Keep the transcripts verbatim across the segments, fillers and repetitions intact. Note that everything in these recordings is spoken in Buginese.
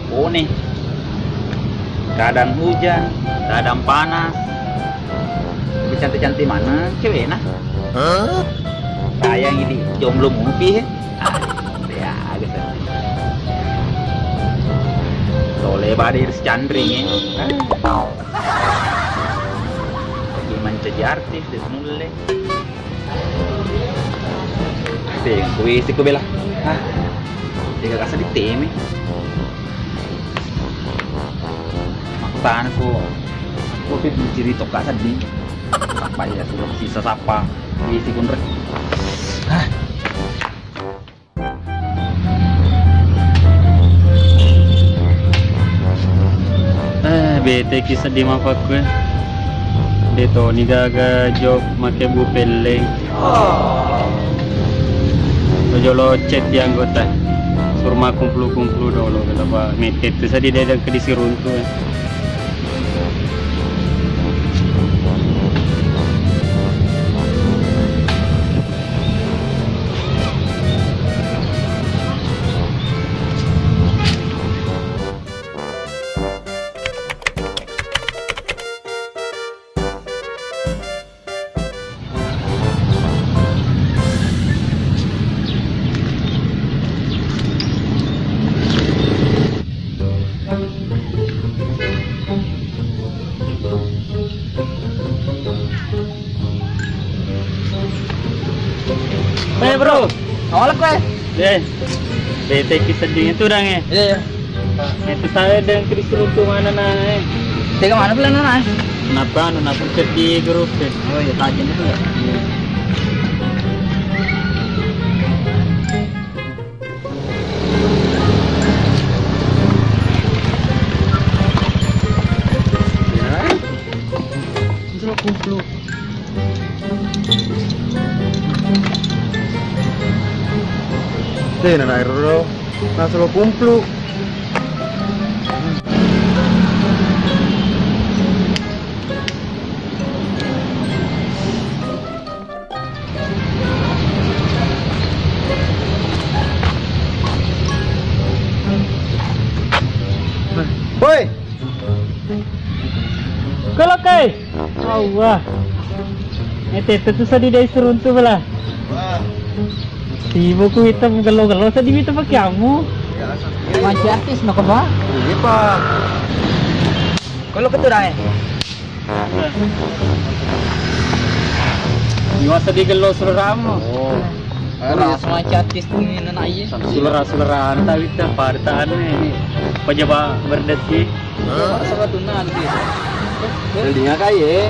One. Kadang hujan, kadang panas. Tapi cantik-cantik mana cewekna? Sayang ini jomblo mupi, he. Ah, ya, gitu. Tole bade ri canring, he. Ah. Lagi mancaji artis, de' mulle. Tengku isi ku bela. Hah? Tega kasa diteme. Maktana ku. Ku pi menciri toka sedih. Apa ya suruh sisa sapa. Isi kunre. Hah? Eh, bete ki seddi mapakkue. De' toni gaga job make bu pelleng. Lo jolo chat di anggota. Suruh makkumpulu-kumpulu dolo, kenapa mete tu seddi de' dengke disiruntu, eh. Eh, bro. Awal aku, eh. Eh, bete ki seddi tu dang, eh. Iya, iya. Itu saya dengan Chris runtu mana na, eh. Tega mana pula na, eh? Kenapa anu, kenapa chat di grup, eh? Oh iya, tajam itu ya. Iya. Ya. Itu kumpul. Tena na ero, nasolo kumplu. Woi! Kolokai. Allah. Eh, tete tu sadi dai seruntu bela. Tiba ku hitam gelo-gelo sadi hitam pakai amu. Masih artis no kema. Iya, Pak. Kalau ketu dai. Iwa sadi gelo seleramu. Oh. Ras macam artis tu ni nak iya. Selera-selera anta wita pada tahan ni. Pejabat berdesi. Salah satu nanti. Jadi ngakai, eh?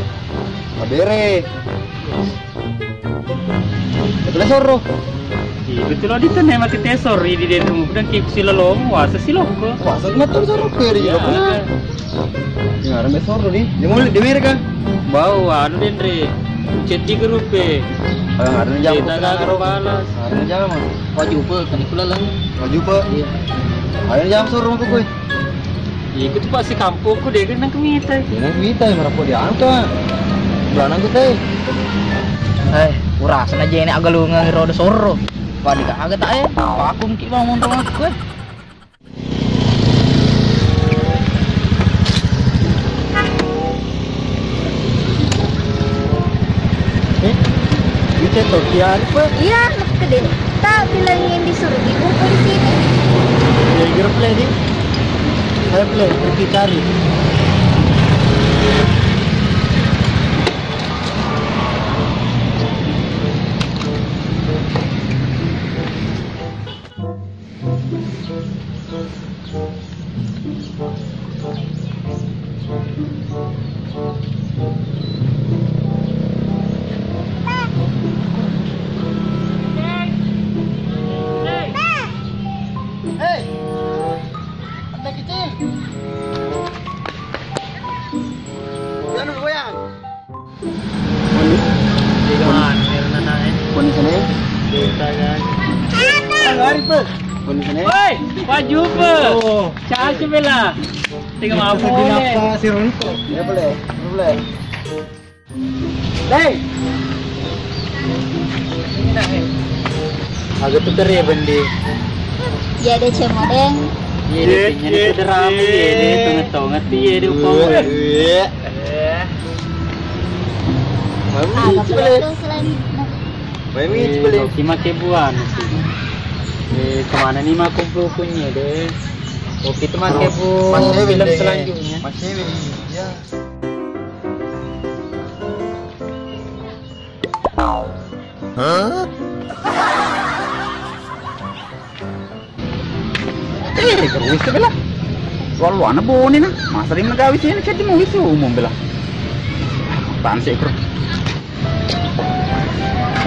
Mabere. Betul sorro. Iya, betul di tene mati tesor di dendeng dan kip silolo, wasa siloko. Wasa motor sorro ke di lokna. Ya, ada sorro di. Dia mau di mereka. Bau anu dendre. Chat di grup e. Ada jam. Kita gak balas. Ada jam. Wajib pe, kan pula lang. Wajib pe. Iya. Ayo jam sorro ke gue. Iku tu pasti kampungku dega nang kemita. Dega nang kemita, marapo diangka. Bulanang kita. Eh, urasa na jene agalungan roda sorro. Padi kaga tak, eh. Pakum ki bang montong aku, eh. Eh, bisa toki apa? Iya, kedeng. Tak bilang yang disuruh dikumpul di sini. Ya, grup lagi. Saya play, kita cari. Hei, anak kecil. Jangan goyang. Poni. Tiga mana? Poni sana. Tiga kan. Hari pe. Poni sana. Woi, Pak Jupe. Oh. Caca bela. Tiga mabuk. Apa si Ronto? Boleh, boleh. Hei. Aga tu kere bendi. Jadi cemodeng. Iya, deh, kayaknya ini udah rame, iya, deh, tonget-tonget, iya, deh, upama. Iya. Mami, coba deh. Mami, coba deh. Oke, make buan sih. Eh, kemana nih mah kumpul-kumpulnya, deh? Oke, itu make bu film selanjutnya. Masih, iya. Eh, terus bela. Walu ana bone na. Masa dia menegawi sini jadi mau isi umum bela. Tansik, bro.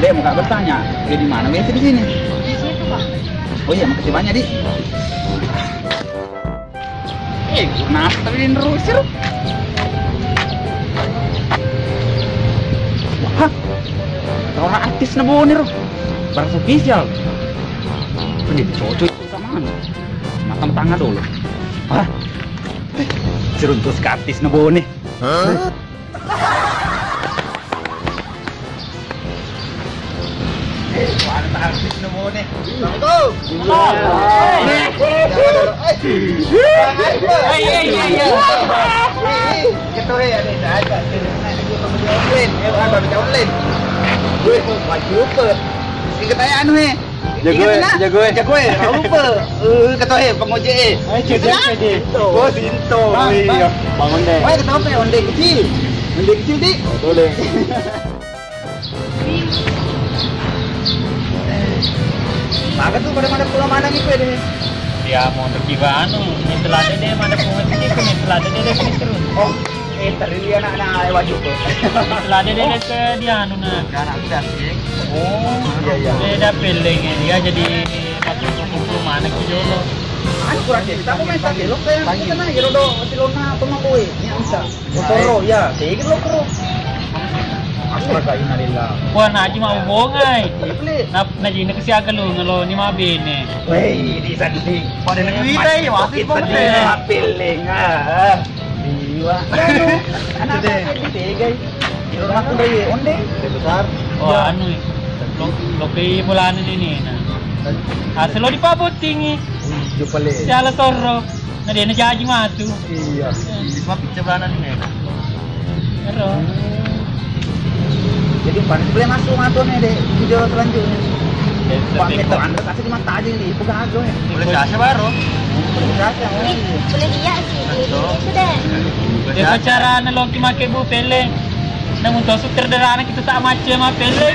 Dek, mau bertanya, dia di mana biasa di sini? Di situ, Pak. Oh iya, makasih banyak, Dik. Eh, kenapa tadi nerusi, Ro? Hah? Orang artis na bone, Ro. Barang spesial. Ini cocok itu sama anu. Matang tangga dulu. Hah? Seruntus ke artis na bone. Hah? Eh, ada artis nemu nih. Assalamualaikum. Waalaikumsalam. Eh, eh, eh, eh. Ketoe ada, ada, ada. Online. Eh, bukan, baca online. Gue, wajib lupa. Ingat aja anu, eh. Jago, ingat, eh, nak? Jago, eh. Jago, eh. Kau lupa. Eh, ketoe, pengojek, eh. Ayo, ingat, cek, nak? Cek, cek. Oh, Sinto. Bang, iya. Bang. Bangun deh. Wah, ketoe, onde kecil. Onde kecil, Dik. Oh, boleh. Maka tu pada mana pulang mana gitu ya deh. Ya, mau pergi ke anu, minta lada deh, mana pungut ini, minta lada deh, deh, sini terus. Oh, eh, tadi dia anak-anak wajib tuh. Minta lada deh, deh, ke dia anu, nah. Anak udah sih. Oh, iya, iya. Dia udah peleng, dia jadi masuk ke kumpul mana ke jolo. Anu kurang sih, kita mau main satu lo kayak kita nah, jero do, si Lona, apa mau kue, yang bisa. Motoro, ya, tegi lo, Bro. Astaga, innalillah. Wah, naji mau bongai. Iya, beli. Nap-, naji nak siaga lo, ngelo ni mabene. Wei, di sandi. Pada negeri kita ya, wasit pokoknya. Pilih, ah. Iya. Anu, anak-anak di tega. Di rumah aku dari onde. Gede besar. Wah, anu. Lo, lo pe bolana ini, nah. Asal lo di Pabotingi. Iya, paling. Siala Sorro. Nah, dia najaji matu. Iya. Cuma pizza beranan ini. Ero. Jadi, pan boleh masuk matu nih, deh, video selanjutnya. Ya, Pak, tapi meter kok anda kasih di mata aja nih, bukan aja ya. Boleh saja baru. Boleh saja, oh, iya. Boleh lihat sih, di Betul. Itu deh. Boleh Ya, saja. Pacaran lo ki make bu peleng. Namun to sutradarana kita tak macam apa peleng.